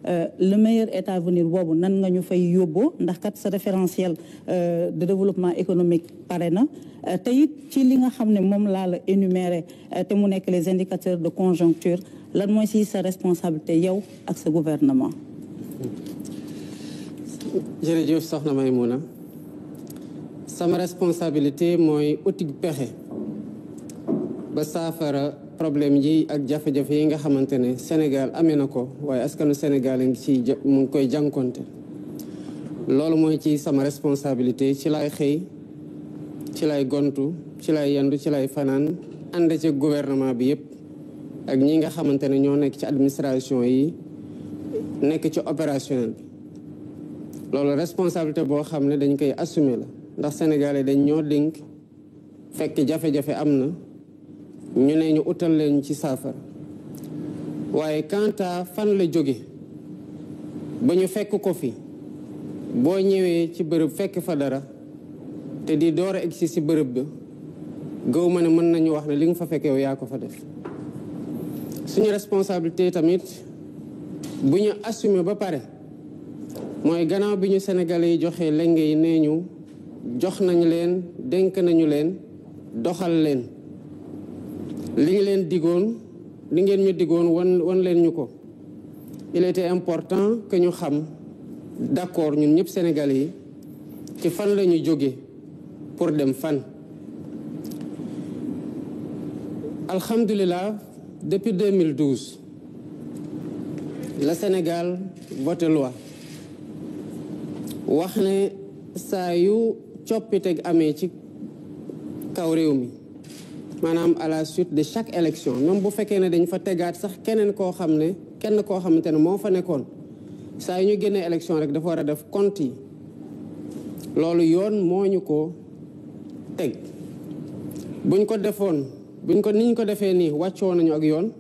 le meilleur est à venir boobu nan nga ñu fay yóbboo ndax kat sa référentiel de développement économique pare na te it ci li nga xam ne moom laa la énuméré te mu nekk les indicateurs de conjoncture lan mooy si sa responsabilité yow ak sa gouvernement. jërëjëf soxna Maïmouna sama responsabilité mooy uti pexe ba saafara problème yi ak jafe-jafe yi nga xamante ne Sénégal amee na ko waaye askanu Sénégal a ngi ci mu ngi koy jànkonte loolu mooy ci sama responsabilité ci lay xëy ci lay gontu ci lay yendu ci lay fanaan ànd ci gouvernement bi yëpp ak ñi nga xamante ne ñoo nekk ci administration yi nekk ci opérationnel bi loolu responsabilité boo xam ne dañ koy assumer la ndax Sénégalais dañ ñoo dénk fekk jafe-jafe am na ñu ne ñu utal leen ci saafara waaye quant à fan la jóge ba ñu fekk ko fi boo ñëwee ci bërëb fekk fa dara te di door a egsi si bërëb ba gëw ma ne mën nañu wax ne li nga fa fekk yow yaa ko fa def suñu responsabilité tamit bu ñu assumer ba pare mooy gannaaw bi ñu Sénégalais yi joxee lenge yi nee ñu jox nañu leen dénk nañu leen doxal leen li ngi leen digoon li ngeen ñu digoon wan leen ñu ko il était important que ñu xam d'accord ñun ñëpp Sénégalais yi ci fan la ñu jóge pour dem fan. Alhamdulillah depuis 2012 le Sénégal voté loi wax ne saa yu coppiteg amee ci kaw réew mi maanaam à la suite de chaque élection même bu fekkee ne dañ fa tegaat sax kenn koo xamante ne moo fa nekkoon saa yu ñu génnee élection rek dafa war a def compte yi loolu yoon moo ñu ko teg buñ ko defoon niñ ko defee nii wàccoo nañu ak yoon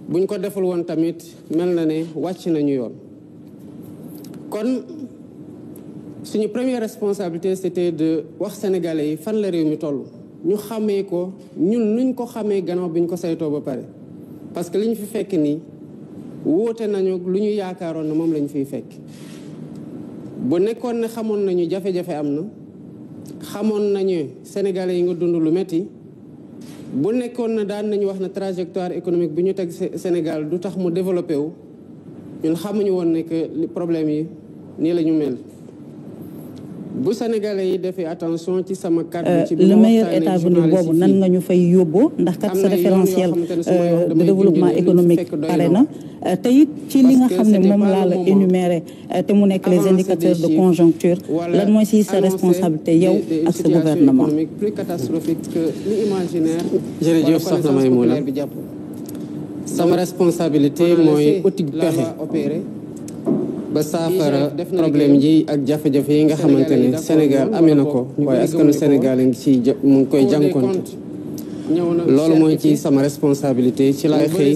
buñ ko deful woon tamit mel na ne wàcc nañu yoon kon suñu première responsabilité c'était de wax sénégalais yi fan la réew mi toll ñu xamee ko ñun nuñ ko xamee gannaaw bi ñu ko saytoo ba pare parce que li ñu fi fekk nii wóote nañu lu ñu yaakaaroon na moom la ñu fiy fekk bu nekkoon ne xamoon nañu jafe-jafe am na xamoon nañu sénégalais yi nga dund lu metti bu nekkoon na daan nañu wax na trajectoire économique bi ñu teg Sénégal du tax mu développé wu ñun xamuñu woon ne que problème yi nii la ñu mel bu Sénégalais yi defee attention ci sama kàddu ci le meilleur est à venir boobu nan nga ñu fay yóbboo ndax kat sa référentiel de développement économique pare na te it ci li nga xam ne moom laa la énuméré te mu nekk les indicateurs de conjoncture lan mooy si sa responsabilité yow ak sa gouvernement. plus catastrophique que li imaginaire. jërëjëf soxna Maïmouna sama responsabilité mooy uti pexe ba saafara problème yi ak jafe-jafe yi nga xamante ne Sénégal amee na ko waaye askanu Sénégal a ngi ci mu ngi koy jànkonte loolu mooy ci sama responsabilité ci lay xëy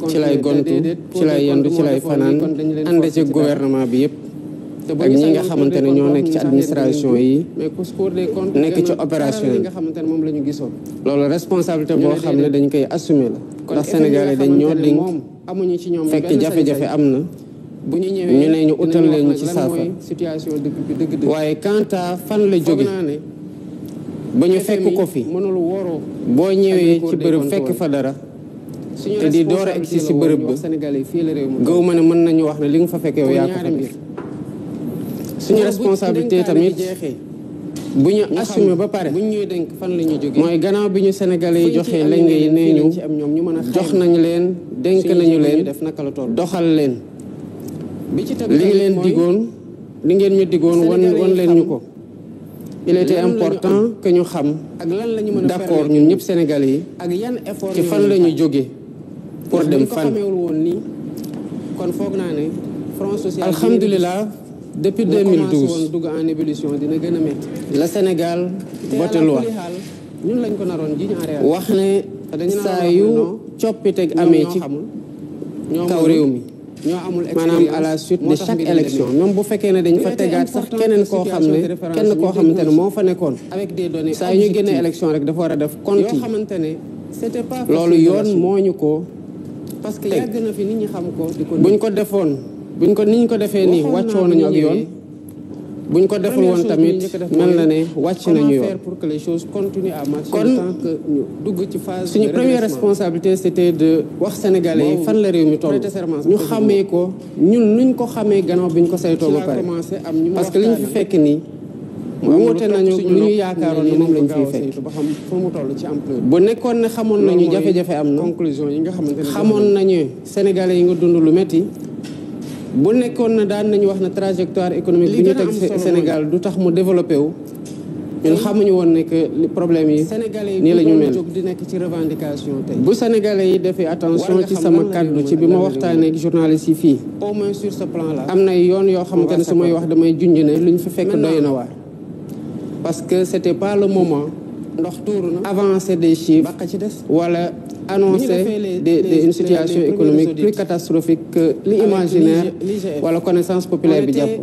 ci lay gontu ci lay yendu ci lay fanaan ànd ci gouvernement bi yëpp ak ñi nga xamante ne ñoo nekk ci administration yi nekk ci opération yi loolu responsabilité boo xam ne dañ koy assumer la ndax Sénégalais dañ ñoo dénk fekk jafe-jafe am na ñu ne ñu utal leen ci saafara waaye quant à fan la jóge ba ñu fekk ko fi boo ñëwee ci bërëb fekk fa dara te di door a egsi si bërëb ba gëw ma ne mën nañu wax ne li nga fa fekk yow yaa ko fa def suñu responsabilité tamit bu ñu assumer ba pare mooy gannaaw bi ñu Sénégalais yi joxee lenge yi nee ñu jox nañu leen dénk nañu leen doxal leen li ngi leen digoon li ngeen ñu digoon wan leen ñu ko il était important que ñu xam d'accord ñun ñëpp Sénégalais yi ci fan la ñu jóge pour dem fan. Alhamdulillah depuis 2012 le Sénégal voté loi wax ne saa yu coppiteg amee ci kaw réew mi maanaam à la suite de chaque élection même bu fekkee ne dañ fa tegaat sax kenn koo xamante ne moo fa nekkoon saa yu ñu génnee élection rek dafa war a def compte yi loolu yoon moo ñu ko parce que yàgg na fi nit ñi xam ko buñ ko defoon buñ ko ni ñu ko defee nii wàccoo nañu ak yoon buñ ko deful woon tamit mel na ne wàcc nañu yoon pour que les choses continuent à marcher kon que ñu dugg ci phase suñu première responsabilité c'était de wax sénégalais yi fan la réew mi toll ñu xamee ko ñun nuñ ko xamee gannaaw bi ñu ko saytoo ba pare parce que li ñu fi fekk nii woote nañu lu ñu yaakaaroon ne moom lañ fiy fekk ba xam fu mu toll ci ampleur bu nekkoon ne xamoon nañu jafe-jafe am na conclusion yi nga xamante ne xamoon nañu sénégalais yi nga dund lu métti bu nekkoon na daan nañu wax na trajectoire économique bi ñu teg Sénégal du tax mu développé wu ñun xamuñu woon ne que problème yi nii la ñu mel di nekk ci revendication tey bu sénégalais yi defee attention ci sama kàddu ci bi ma waxtaanee ak journalistes yi fii au moins sur ce plan là am na yoon yoo xamante ne su may wax damay junj ne lu ñu fi fekk doy na waar parce que c'était pas le moment ndox tuuru na avancer des chiffres wala annoncer une situation économique plus catastrophique que l'imaginaire wala connaissance populaire bi jàpp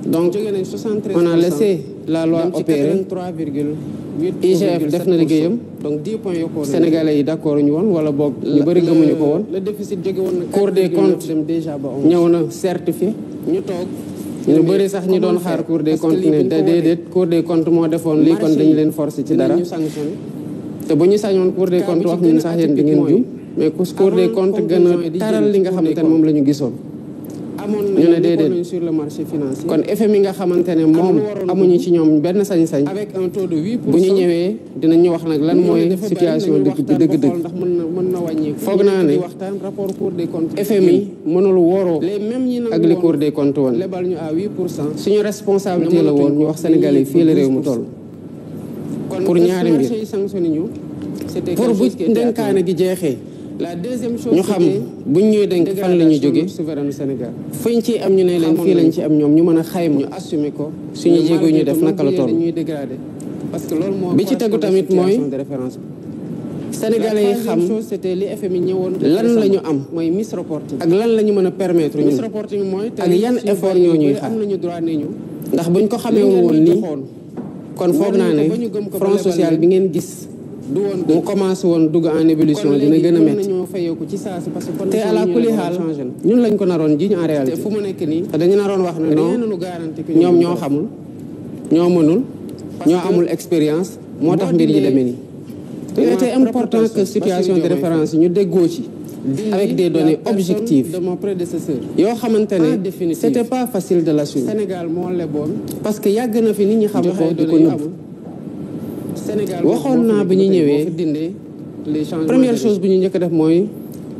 donc on a laissé la loi opérer IGF def na liggéeyam donc 10 points yokku sénégalais yi d'accord ñu woon wala boog ñu bëri gëmuñu ko woon Cour des comptes ñëw na certifié ñu toog ñu bëri sax ñi doon xaar Cour des comptes ne déedéet Cour des comptes moo defoon lii kon dañu leen forcer ci dara te bu ñu sañoon Cour des comptes wax ñun sax yéen di ngeen jum mais Cour des comptes gën a taral li nga xamante ne moom la ñu gisoon ñu ne déedéet sur le marché financier kon FMI nga xamante ne moom amuñu ci ñoom benn sañ-sañ bu ñu ñëwee dinañ ñu wax nag lan mooy situation dëgg-dëgg foog naa ne FMI mënul woroo ak li Cour des comptes woon suñu responsabilité la woon ñu wax Sénégalais yi fii la réew mu toll pour ñaari mbir pour bu ndenkaane gi jeexee ñu xam buñ ñuy denk fan la ñu jógee fuñ ci am ñu ne leen fii lañ ci am ñoom ñu mën a xayma ñu assumer ko suñu jéego ñu def naka la toll bi ci tegu tamit mooy sénégalais yi xam lan la ñu am ak lan la ñu mën a permettre ñun ak yan effort ñoo ñuy xaar ndax buñ ko xamee woon nii kon foog naa ne front social bi ngeen gis mu commencé woon dugg en ébullition dina gën a métti te àla kuli xaal ñun lañ ko naroon jiñ en réalité te dañu naroon wax ne non ñoom ñoo xamul ñoo mënul ñoo amul expérience moo tax mbir yi demee nii il était important que situation de référence yi ñu déggoo ci avec des données objectives yoo xamante ne c'était pas facile de l'assumer parce que yàgg na fi nit ñi xam ko di ko nëbb waxoon naa bi ñu ñëwee première chose bu ñu njëkk a def mooy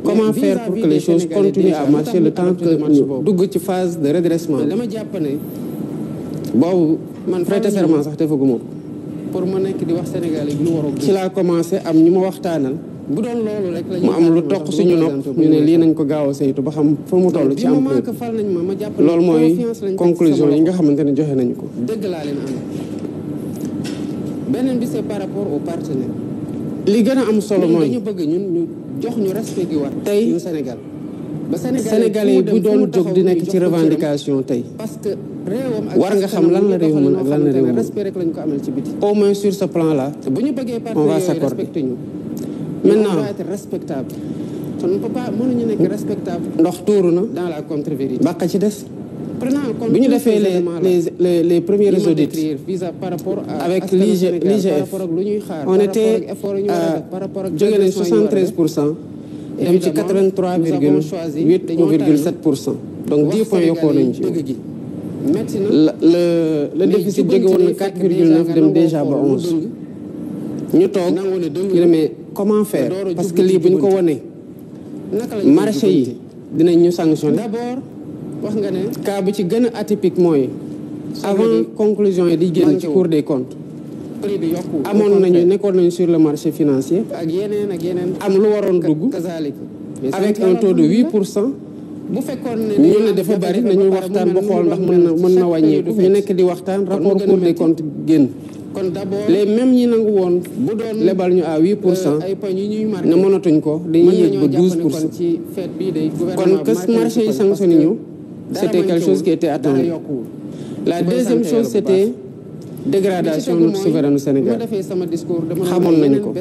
comment faire pour que les choses continuent à marcher le temps que ñu dugg ci phase de redressement boobu man prêter serment sax defaguma ko pour ma nekk di wax Sénégal yi lu waroo ci laa commencé am ñu ma waxtaanal bu doon loolu rek mu am lu toq suñu nopp ñu ne lii nañ ko gaaw a saytu ba xam fu mu toll ci am loolu mooy conclusion yi nga xamante ne joxe nañu ko dëgg laa leen am beneen bi c'est par rapport aux partenaires li gën a am solo mooy ñu bëgg ñun ñu jox ñu respect gi war tey Sénégal ba Sénégalais yi bu doon jóg di nekk ci revendication tey parce que war nga xam lan la réew mën ak lan la réew mën respect rek lañ ko amal ci biti au moins sur ce plan là bu ñu bëggee partenaires yi respecté ñu maintenant on va être respectable on ne peut pas mënuñu nekk respectable ndox tuuru na dans la contre-vérité bàq ci des bu ñu defee les premiers audits avec l'IGF on était jóge nañ 73% dem ci 83,8 ou 0,7% donc 10 points yokkoo nañu ci le déficit jóge woon na 4,9 dem déjà ba 11 ñu toog ñu ne mais comment faire parce que lii bu ñu ko wonee marché yi dinañ ñu sanctionner d'abord wax nga ne cas bi ci gën a atypique mooy avant conclusion yi di génn ci Cour des comptes amoon nañu nekkoon nañu sur le marché financier ak yeneen am lu waroon dugg avec un taux de 8%. bu fekkoon ne ñu ne dafa bari nañu waxtaan ba xool ndax mën na wàññeeku ñu nekk di waxtaan rapport Cour des comptes génn kon d'abord les mêmes ñi nangu woon bu doon lebal ñu à 8% ne mënatuñ ko dañuy yëg ba 12%. kon que marché yi sanctionné ñu c'était quelque chose qui était attendu. La deuxième chose c'était dégradation de notre souveraineté Sénégal xamoon nañu ko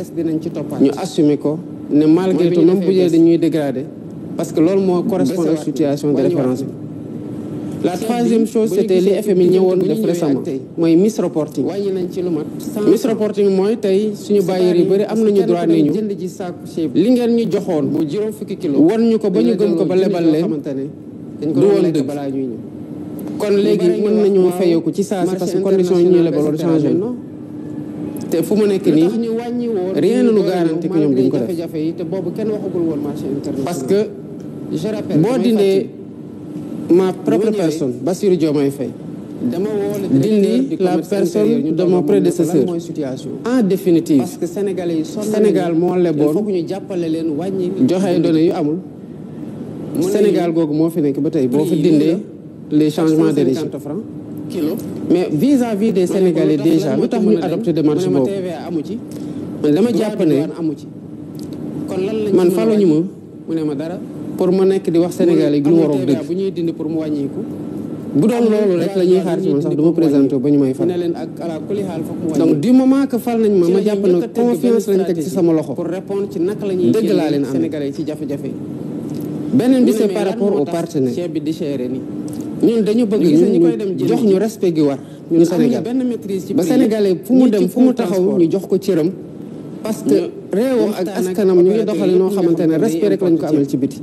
ñu assumer ko ne malgré tout même bu dee dañuy dégrader parce que loolu moo correspond ak situation de référence bi. La troisième chose c'était li FMI ñëwoon def récemment mooy misreporting. Misreporting mooy tey suñu bailleurs yu bëri am nañu droit ne ñu li ngeen ñu joxoon wan ñu ko ba ñu gëm ko ba lebal leen du woon dëgg. kon léegi mën nañoo fayeeku ci saa si parce que conditions yi ñuy lebaloon changé na te fu mu nekk nii rien ne nous garantit que ñoom duñ ko def parce que boo dindee ma propre personne Bassirou Diomaye Faye dindi la personne de mon prédécesseur en définitive Sénégal moo leboon joxe ay données yu amul Sénégal googu moo fi nekk ba tey boo fi dindee les changements de régime mais vis-à-vis des Sénégalais déjà lu tax ñu adopté démarche boobu man dama jàpp ne man faluñu ma pour ma nekk di wax Sénégalais yi lu waroon dëgg bu doon loolu rek la ñuy xaar ci man sax dama présenté ba ñu may fal donc du moment que fal nañ ma jàpp ne confiance lañ teg ci sama loxo dëgg laa leen am beneen bi c'est par rapport aux partenaires ñun dañu bëgg ñu jox ñu respect gi war ñun Sénégal ba Sénégalais fu mu dem fu mu taxaw ñu jox ko cëram parce que réewam ak askanam ñu ngi doxale noo xamante ne respect rek lañ ko amal ci biti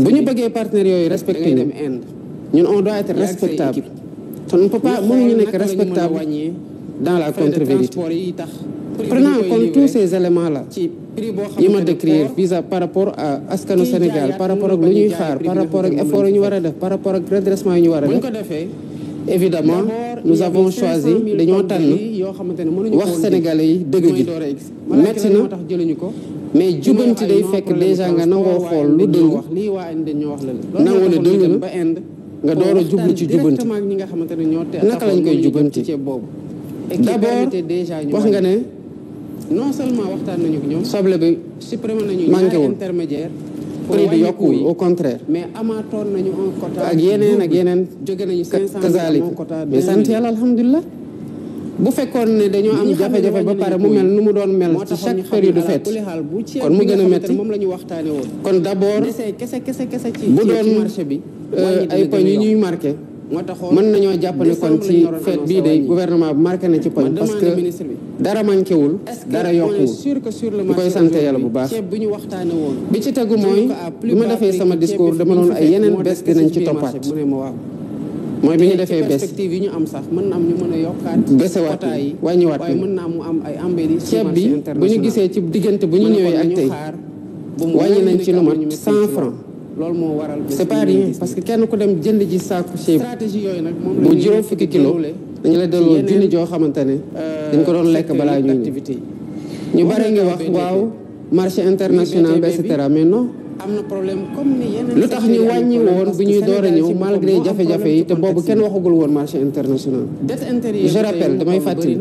bu ñu bëggee partenaires yooyu respecté ñu ñun on doit être respectable te on ne peut pas mënuñu nekk respectable dans la contre-vérité. Prenons en compte tous ces éléments là yi ma décrire visa par rapport à askanu Sénégal par rapport ak lu ñuy xaar par rapport ak effort yu ñu war a def par rapport ak redressement yu ñu war a def évidemment nous avons choisi dañoo tànn wax sénégalais yi dëgg gi metti na mais jubanti day fekk déjà nga nangoo xool lu dëng nangoo ne dëng na nga door a jublu ci jubanti naka lañ koy jubanti d'abord wax nga ne non seulement waxtaan nañu ak ñoom soble bi supprimé nañu manqué wul prix bi yokkuwul au contraire mais amaatoon nañu un quota ak yeneen jóge nañu 500 mais sant yàlla alhamdulilah bu fekkoon ne dañoo am jafe-jafe ba pare mu mel nu mu doon mel ci chaque période fête kon mu gën a métti kon d'abord bu doon marché bi ay poñ yu ñuy marqué mën nañoo jàpp ne kon ci fête bii day gouvernement bi marqué na ci poñ parce que dara manqué wul dara yokkuwul ñu koy sant yàlla bu baax bi ci tegu mooy bi ma defee sama discours dama noonu ay yeneen bés dinañ ci toppaat mooy bi ñu defee bés bésewaat wàññiwaat ceeb bi bu ñu gisee ci diggante bu ñu ñëwee ak tey wàññi nañ ci lu mat 100 francs c'est pas rien parce que kenn ku dem jënd ji saaku ceeb bu juróom fukki kilo dañu la delloo junni joo xamante ne dañ ko doon lekk balaa ñuy ñu bari ngi wax waaw marché international bi et cetera mais non lu tax ñu wàññi woon bu ñuy door a ñëw malgré jafe-jafe yi te boobu kenn waxagul woon marché international je rappelle damay fàttali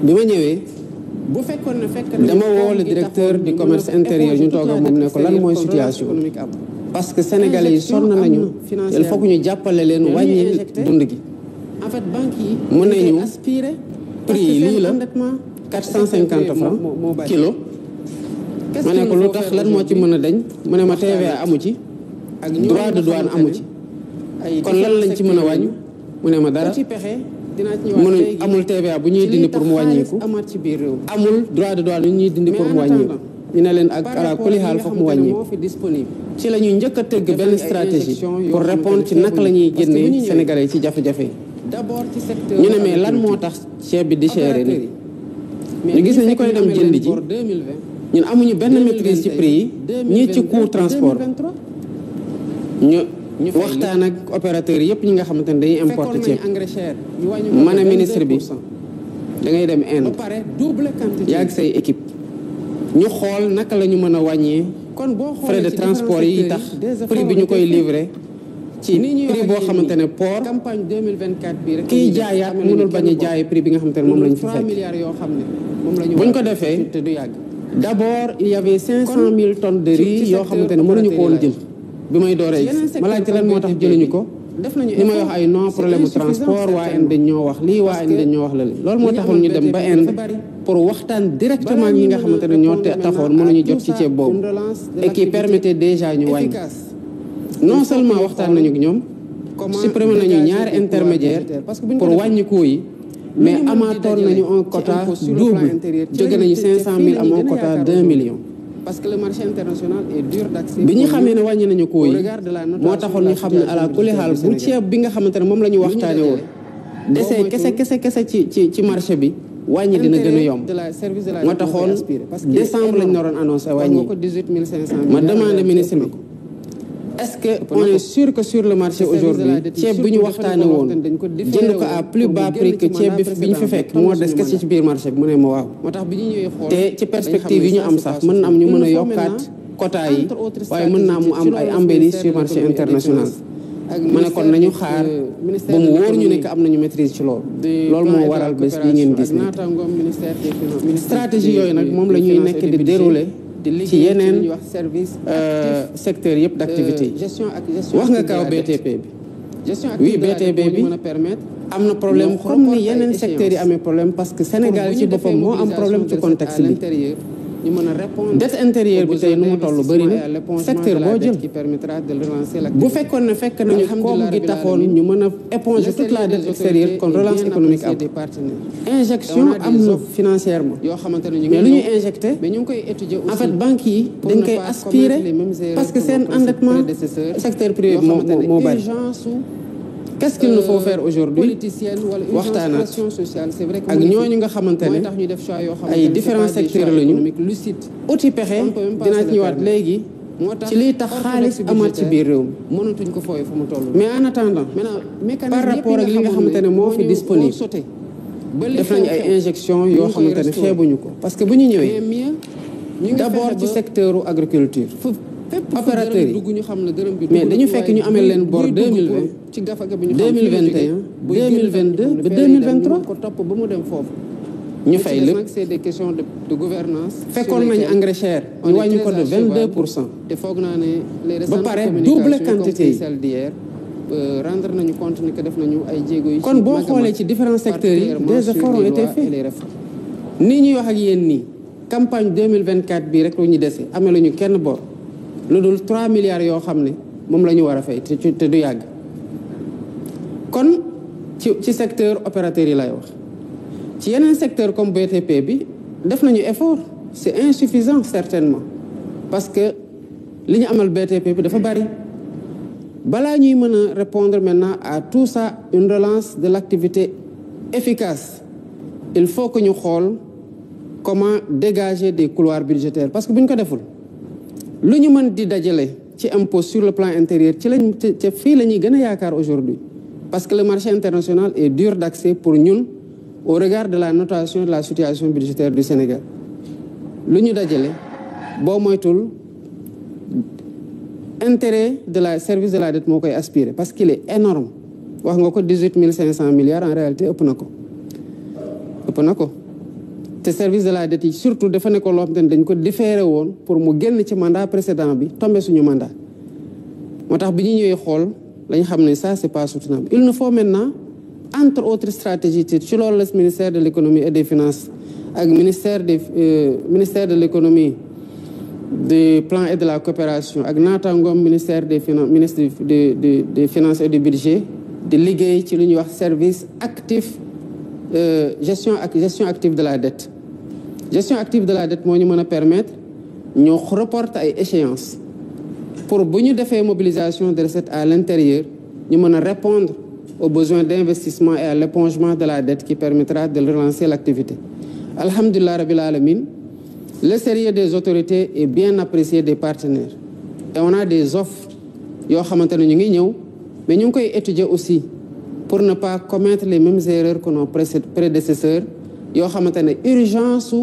bi ma ñëwee dama woo le directeur du commerce intérieur ñu toog ak moom ne ko lan mooy situation parce que sénégalais yi sonn nañu il faut que ñu jàppale leen wàññi dund gi mu ne ñu prix yi lii la 450 francs kilo ma ne ko lu tax lan moo ci mën a dañ mu ne ma TVA amu ci droit de douane amu ci kon lan lañ ci mën a wàññi mu ne ma dara mu ne amul TVA bu ñuy dindi pour mu wàññiku amul droit de douane yu ñuy dindi pour mu wàññiku ñu ne leen ak ala kuli xaal foog mu wàññiku ci la ñuy njëkk a tëgg benn stratégie pour répondre ci naka la ñuy génnee Sénégalais yi ci jafe-jafe yi ñu ne mais lan moo tax ceeb bi di cher ni ñu gis ne ñi koy dem jënd ji ñun amuñu benn maîtrise ci prix yi ñii ci coût transport ñu waxtaan ak opérateurs yëpp ñi nga xamante ne dañuy importer ceeb ma ne ministre bi da ngay dem Inde yaa ak say équipe ñu xool naka la ñu mën a wàññee frais de transport yi tax prix bi ñu koy livrer ci prix boo xamante ne port kiy jaayaat mënul bañ a jaay prix bi nga xamante ne moom lañ fi fekk buñ ko defee d'abord il y avait 500 000 tonnes de riz yoo xamante ne mënuñu ko woon jël bi may dooree gis ma laajte lan moo tax jëluñu ko li may wax ay non problème transport waa Inde dañ ñoo wax lii waa Inde dañ ñoo wax la loolu moo taxoon ñu dem ba Inde pour waxtaan directement ak ñi nga xamante ne ñoo taxoon mënuñu jot ci ceeb boobu et qui permettait déjà ñu wàññi non seulement waxtaan nañu ak ñoom supprimer nañu ñaari intermédiaire pour wàññi coût yi mais amaatoon nañu un quota double jóge nañu 500 000 am un quota 2 millions. Parce que le marché international est dur d'accès. bi ñu xamee ne wàññi nañu coût yi moo taxoon ñu xam ne ala kulli xaal bu ceeb bi nga xamante ne moom la ñu waxtaanee woon desee kese ci marché bi wàññi dina gën a yomb moo taxoon décembre lañ naroon annoncé wàññi ma demandé ministre bi est-ce que on est sûr que sur le marché aujourd'hui ceeb bi ñu waxtaanee woon jënd ko à plus bas prix que ceeb bi ñu fi fekk moo des kese ci biir marché bi mu ne ma waaw te ci perspective yi ñu am sax mën na am ñu mën a yokkaat quota yi waaye mën naa mu am ay embellis sur marché international ma ne kon nañu xaar ba mu wóor ñu ne que am nañu maîtrise ci loolu moo waral bés bi ngeen gis ni stratégie yooyu nag moom la ñuy nekk di dérouler ci yeneen secteur yëpp d'activité yi wax nga kaw BTP bi oui BTP bi am na problème comme ni yeneen secteurs yi amee problème parce que Sénégal ci boppam moo am problème ci contexte bi dette intérieure bi tey nu mu toll bëri na secteur boo jël bu fekkoon ne fekk nañu koom gi taxoon ñu mën a éponger toute la dette extérieure kon relance économique am injection am na financièrement mais lu ñuy injecté en fait banques yi dañ koy aspirer parce que seen endettement secteur privé moo bari. Qu'est-ce qu'il nous faut faire aujourd'hui waxtaanaat ak ñooñu nga xamante ne ay différents secteurs lañu uti pexe dinaa ci ñëwaat léegi ci liy tax xaalis amaat ci biir réew mi mais en attendant par rapport ak li nga xamante ne moo fi disponible def nañu ay injection yoo xamante ne xeebuñu ko parce que bu ñu ñëwee d'abord ci secteur agriculture opérateurs yi mais dañu fekk ñu amee leen bor 2020 2021 2022 ba 2023 ñu fay lépp c'est des questions de gouvernance fekkoon nañu engrais cher ñu wàññi ko de 22% ba pare double quantité yi rendre nañu compte ni que def nañu ay jéego yi kon boo xoolee ci différents secteurs yi des efforts ont été faits nii ñuy wax ak yéen nii campagne 2024 bii rek lu ñu dese amee la ñu kenn bor lu dul 3 milliards yoo xam ne moom la ñu war a fay te du yàgg kon ci secteur opérateur yi lay wax ci yeneen secteur comme BTP bi def nañu effort c'est insuffisant certainement parce que li ñu amal BTP bi dafa bari balaa ñuy mën a répondre maintenant à tout ça une relance de l'activité efficace il faut que ñu xool comment dégager des couloirs budgétaires parce que bu ñu ko deful lu ñu mën di dajale ci impôt sur le plan intérieur ci lañ ca fii la ñuy gën a yaakaar aujourd'hui parce que le marché international est dur d'accès pour ñun au regard de la notation de la situation budgétaire du Sénégal lu ñu dajale boo moytul intérêt de la service de la dette moo koy aspirer parce qu'il est énorme wax nga ko 18 500 milliards en réalité ëpp na ko te service de la dette yi surtout dafa nekkoon loo xam ne dañ ko différé woon pour mu génn ci mandat précédent bi tombé suñu mandat moo tax bi ñu ñëwee xool lañ xam ne ça c'est pas soutenable il nous faut maintenant entre autres stratégies ci loolu la ministère de l'économie et des finances ak ministère de l'économie du plan et de la coopération ak naataangoom ministère des finances ministre des finances et du budget di liggéey ci lu ñuy wax service actif gestion active de la dette gestion active de la dette moo ñu mën a permettre ñu reporter ay échéances pour bu ñu defee mobilisation de recettes à l'intérieur ñu mën a répondre aux besoins d'investissement et à l'épongement de la dette qui permettra de relancer l'activité. Alhamdulillah Rabbil Alamin, le sérieux des autorités est bien apprécié des partenaires et on a des offres yoo xamante ne ñu ngi ñëw mais ñu ngi koy étudier aussi pour ne pas commettre les mêmes erreurs que nos prédécesseurs yoo xamante ne urgence su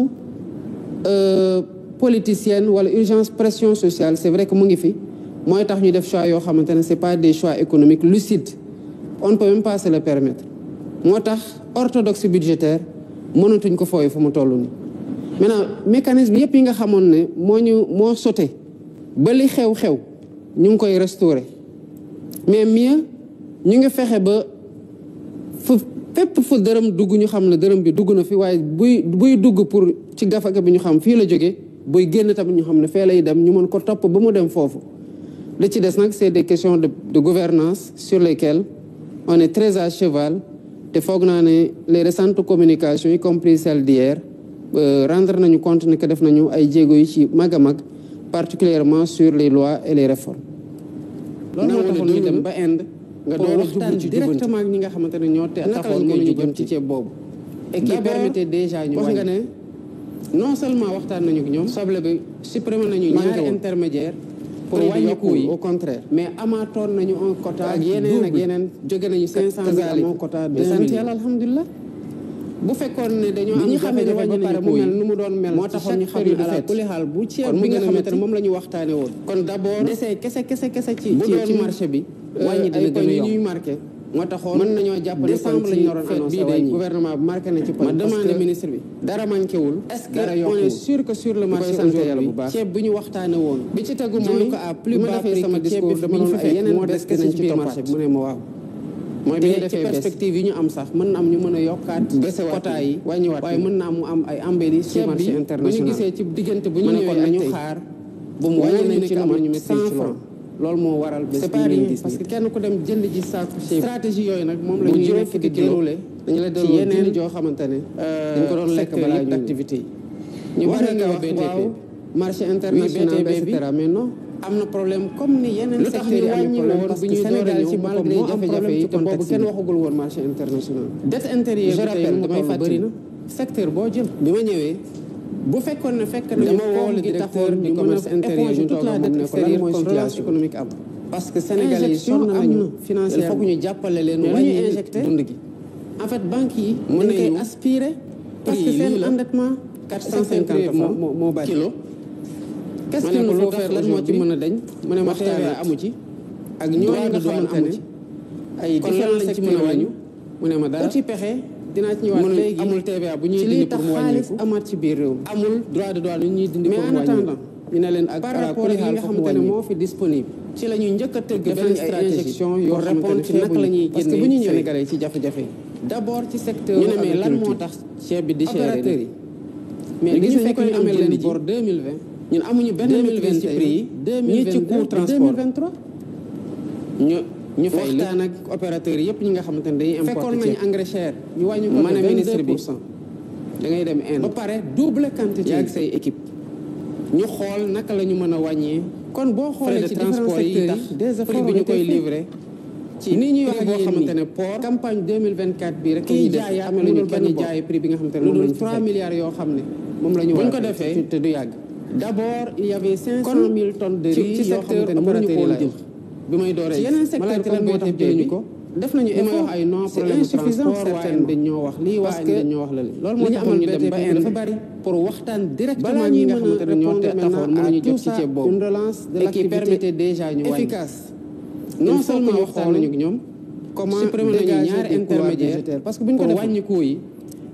politicienne wala urgence pression sociale c'est vrai que mu ngi fi mooy tax ñu def choix yoo xamante ne c'est pas des choix économiques lucides on ne peut même pas se le permettre moo tax orthodoxie budgétaire mënatuñ ko fooy fu mu toll nii maintenant mécanisme yëpp yi nga xamoon ne moo sauté ba li xew-xew ñu ngi koy restaurer mais mieux ñu ngi fexe ba fépp fu dërëm dugg ñu xam ne dërëm bi dugg na fi waaye buy dugg pour ci gafaka bi ñu xam fii la jóge buy génn tamit ñu xam ne fee lay dem ñu mën ko topp ba mu dem foofu. li ci des nag c'est des questions de gouvernance sur lesquelles on est très à cheval te foog naa ne les récentes communications y compris celle d'hier rendre nañu compte ne que def nañu ay jéego yu ci mag a mag particulièrement sur les lois et les réformes. loolu moo taxoon ñu dem ba Inde nga door a jublu ci directement ak ñi nga xamante ne ñoo te taxoon nga ñu jëm ci ceeb boobu. et qui permettait déjà ñu wax nga ne non seulement waxtaan nañu ak ñoom soble bi supprimé nañu ñaari intermédiaire pour wàññi coût yi au contraire mais amaatoon nañu un quota ak yeneen jóge nañu 500 000 quota de sant yàlla alhamdulilah. bu fekkoon ne dañoo am jafe-jafe ba pare mu mel nu mu doon mel moo taxoon ñu xam ne ala kulli xaal bu ceeb bi nga xamante ne moom la ñu waxtaane woon kon d'abord desee kese ci marché bi wàññi dina gën a yomb ñuy marqué moo taxoon mën nañoo jàpp décembre lañu naroon annoncé wàññi gouvernement bi marqué na ci point ma demandé ministre bi dara manqué wul est-ce que on est sûr que sur le marché aujourd'hui ceeb bi ñu waxtaane woon bi ci tegu mooy ko à plus bas prix sama discours dama doon ay yeneen des que nañ ci biir marché bi mu ne ma waaw mooy bi ñu defee perspective yi ñu am sax mën na am ñu mën a yokkaat quota yi wàññiwaat waaye mën na am mu am ay embellis sur marché international bu ñu gisee ci diggante bu ñu ñëwee nañu xaar bu mu wàññi nañ ci lu ñu 100 francs loolu moo waral bés bi ñu gis parce que kenn ku dem jënd ji saaku ceeb stratégie yooyu nag moom la ñuy nekk di déroulé dañu la ci yeneen joo xamante ne dañ ko doon lekk balaa ñu activité yi ñu bari nga wax waaw marché international et cetera mais non am na problème comme ni yeneen secteurs yi amee problème parce que Sénégal ci malgré jafe-jafe yi te boobu kenn waxagul woon marché international dette intérieure je rappelle damay fàttali na secteur boo jël bi ma ñëwee bu fekkoon ne fekk na dama woo le directeur du commerce intérieur ñu toog moom ne ko lan mooy situation économique am parce que Sénégal yi sonn nañu financière il faut que ñu jàppale leen wàññi injecté dund gi en fait banques yi mën nañu aspirer parce que seen endettement 450 francs moo bari kilo qu'est-ce qu'il nous faut faire lan moo ci mën a dañ mu ne ma TVA amu ci ak ñooñu nga xamante ne ay différence lañ ci mën a wàññu mu ne ma dara ci pexe dinaa ci ñëwaat léegi amul TVA bu ñuy dindi pour mu wàññeeku amaat ci biir réew amul droit de douane yu ñuy dindi pour mu wàññeeku mais en attendant ñu ne leen ak par rapport ak li nga xamante ne moo fi disponible ci la ñuy njëkk a tëgg benn stratégie pour répondre ci naka la ñuy génnee bu ñu ñëwee Sénégalais ci jafe-jafe d'abord ci secteur ñu ne mais lan moo tax ceeb bi di cher yi mais li ñu fekk ñu amee leen bor 2020 ñun amuñu benn maîtrise ci prix yi ñi ci coût transport 2023 ñu fay waxtaan ak opérateurs yëpp ñi nga xamante ne dañuy importer fekkoon nañu engrais cher ñu wàññi ko de ministre bi da ngay dem Inde ba pare double quantité ak say équipe ñu xool naka la ñu mën a wàññee kon boo xoolee ci transport yi tax prix bi ñu koy livrer ci ni ñuy wax boo xamante ne port campagne 2024 bi rek kiy jaay amee nañu kenn jaay prix bi nga xamante ne moom lañu 3 milliards yoo xam ne moom la ñu war ko defee te du yàgg d'abord il y avait 500 000 tonnes de riz yoo xamante ne mënuñu ko woon jël bi may dooree ci yeneen secteur comme moo tax jëluñu ko def nañu effort ay non problème transport waaye dañ ñoo wax lii waaye dañ ñoo wax la li loolu moo taxoon ñu dem ba dafa bari pour waxtaan directement ñi nga xamante ne ñoo taxoon mënuñu jot ci ceeb boobu une relance de l'activité qui permettait déjà ñu wàññi efficace non seulement waxtaan nañu ak ñoom comment supprimer nañu ñaari intermédiaire parce que bu ñu ko def wàññi coût yi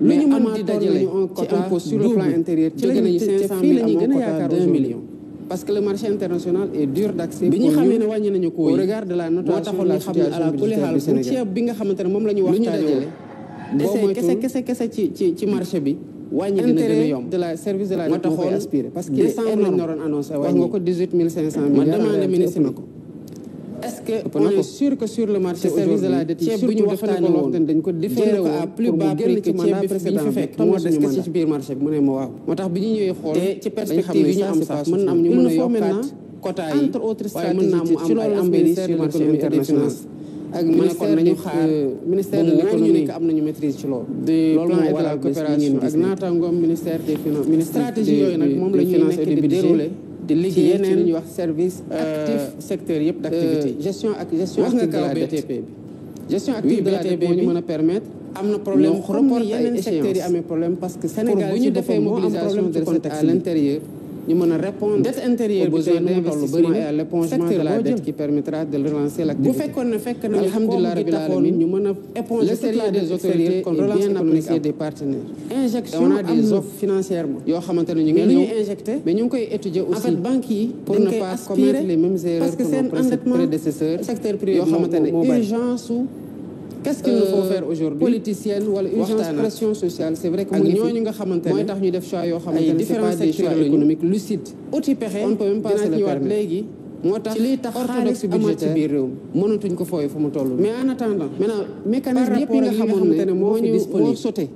lu ñu mën di dajale ci impôt sur le plan intérieur ci la nañu 500 000 amoon quota d'1 million parce que le marché international est dur d'accès bi ñu xamee ne wàññi nañu ko au regard de la notation de la situation budgétaire du Sénégal ceeb bi nga xamante ne moom la ñu waxtaanee woon kese ci marché bi wàññi dina gën a yomb de la service de la dette moo koy aspiré parce que décembre lañ naroon annoncé wax nga ko 18 500 milliards ma demandé ministre na ko est-ce que on est sûr que sur le marché service de la dette ceeb bi ñu waxtaanee woon dañ ko différé woon à plus bas prix que ceeb bi fi fekk moo des que ci biir marché bi mu ne ma waaw moo tax bi ñu ñëwee xool ci perspective yi ñu am sax mën na am ñu mën a yokkaat quota yi entre autres waaye mën na am mu am ay embellis sur le marché international ak ministère nañu xaar ministère de l'économie am nañu maîtrise ci loolu loolu moo waral coopération ak naataangoom ministère des finances stratégie yooyu nag moom la ñuy nekk di dérouler di liggéey yeneen ñuy wax service actif secteur yëpp d'activité gestion active de la BTP bi gestion active de la BTP moo ñu mën a permettre am na problème reporter yeneen secteurs yi amee problème parce que Sénégal bu ñu defee mobilisation de recettes à l'intérieur ñu mën a répondre dette intérieure bi tey d'investissement et à l'épongement de la dette qui permettra de relancer l'activité bu fekkoon ne fekk na alhamdulilah rabbil alamin ñu mën a éponger toute la dette extérieure kon bien apprécié des partenaires injection on a des offres financièrement yoo xamante ne ñu ngi ñëw injecté mais ñu ngi koy étudier aussi en fait banques yi pour ne pas commettre les mêmes erreurs que nos prédécesseurs secteur privé yoo xamante ne urgence su qu'est-ce qu'il nous faut faire aujourd'hui politicienne wala urgence pression sociale c'est vrai que ñooñu nga xamante ne mooy tax ñu def choix yoo xamante ne c'est pas des choix économiques lucides uti pexe on peut même pas se le permettre léegi moo tax ci liy tax orthodoxie budgétaire ci biir réew mi mënatuñ ko fooy fu mu toll mais en attendant maintenant mécanisme yëpp yi nga xamante ne moo sauté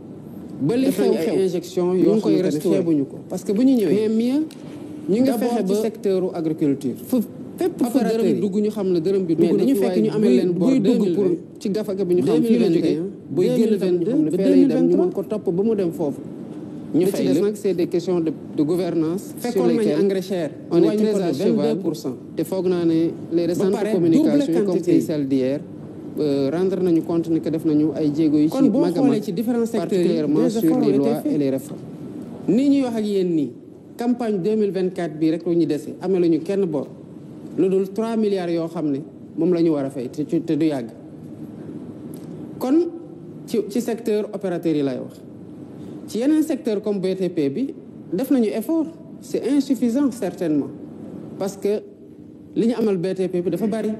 ba li xew-xew injection yoo xam ne xeebuñu ko parce que bu ñu ñëwee mais mieux ñu ngi fexe ba secteur agriculture fépp fa dërëm dugg ñu xam ne dërëm bi dugg dañu fekk ñu amee leen bor dugg pour ci gafaka bi ñu xam fii la jógee buy génn tam ñu xam ne fee lay dem ñu mën ko topp ba mu dem foofu ñu fay des nag c'est des questions de gouvernance sur lesquelles engrais cher on est très à cheval te foog naa ne les récentes communications y compris celle d'hier rendre nañu compte ne que def nañu ay jéego yi ci mag a mag ci différents secteurs particulièrement sur les lois et les réformes nii ñuy wax ak yéen nii campagne 2024 bii rek lu ñu dese amee la ñu kenn bor lu dul 3 milliards yoo xam ne moom la ñu war a fay te du yàgg kon ci secteur opérateur yi lay wax ci yeneen secteur comme BTP bi def nañu effort c'est insuffisant certainement parce que li ñu amal BTP bi dafa bari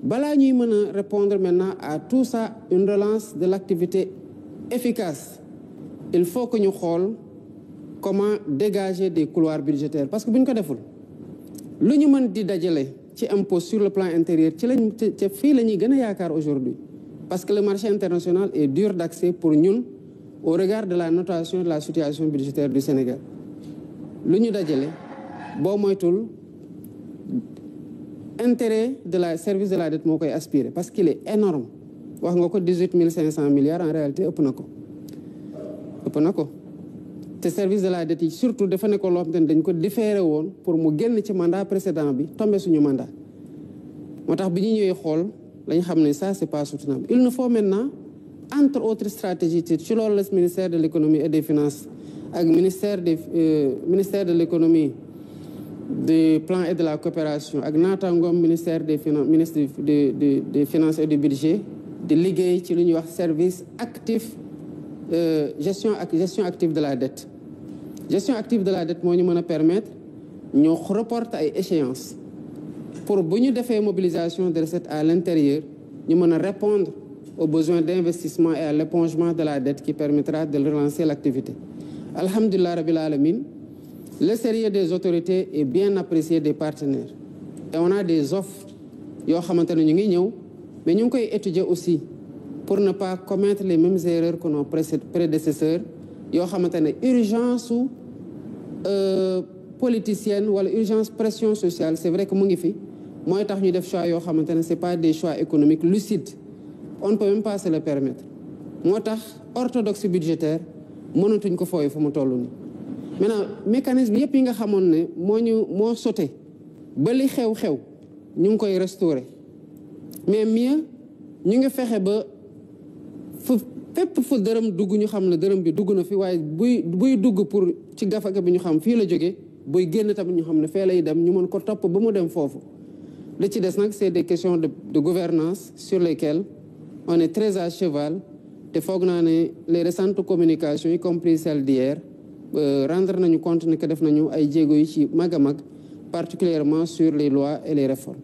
balaa ñuy mën a répondre maintenant à tout ça une relance de l'activité efficace il faut que ñu xool comment dégager des couloirs budgétaires parce que bu ñu ko deful lu ñu mën di dajale ci impôt sur le plan intérieur ci lañ ca fii la ñuy gën a yaakaar aujourd'hui parce que le marché international est dur d'accès pour ñun au regard de la notation de la situation budgétaire du Sénégal lu ñu dajale boo moytul intérêt de la service de la dette moo koy aspirer parce qu'il est énorme wax nga ko 18 500 milliards en réalité ëpp na ko te service de la dette yi surtout dafa nekkoon loo xam ne dañ ko différé woon pour mu génn ci mandat précédent bi tombé suñu mandat moo tax bi ñu ñëwee xool lañ xam ne ça c'est pas soutenable il nous faut maintenant entre autres stratégies ci loolu la ministère de l'économie et des finances ak ministère de l'économie du plan et de la coopération ak naataangoom ministère des finances ministre des finances et du budget di liggéey ci lu ñuy wax service actif gestion active de la dette gestion active de la dette moo ñu mën a permettre ñu reporter ay échéances pour bu ñu defee mobilisation de recettes à l'intérieur ñu mën a répondre aux besoins d'investissement et à l'épongement de la dette qui permettra de relancer l'activité. Alhamdulillah Rabbil Alamin, le sérieux des autorités est bien apprécié des partenaires. Et on a des offres yoo xamante ne ñu ngi ñëw mais ñu ngi koy étudier aussi pour ne pas commettre les mêmes erreurs que nos prédécesseurs yoo xamante ne urgence su politicienne wala urgence pression sociale c'est vrai que mu ngi fi mooy tax ñu def choix yoo xamante ne c'est pas des choix économiques lucides. On ne peut même pas se le permettre moo tax orthodoxie budgétaire mënatuñ ko fooy fu mu toll nii maintenant mécanisme yëpp yi nga xamoon ne moo sauté ba li xew-xew ñu ngi koy restaurer mais mieux ñu ngi fexe ba fépp fu dërëm dugg ñu xam ne dërëm bi dugg na fi waaye buy dugg pour ci gafaka bi ñu xam fii la jóge buy génn tamit ñu xam ne fee lay dem ñu mën ko topp ba mu dem foofu li ci des nag c'est des questions de gouvernance sur lesquelles on est très à cheval te foog naa ne les récentes communications y compris celle d'hier rendre nañu compte ne que def nañu ay jéego yi ci mag a mag particulièrement sur les lois et les réformes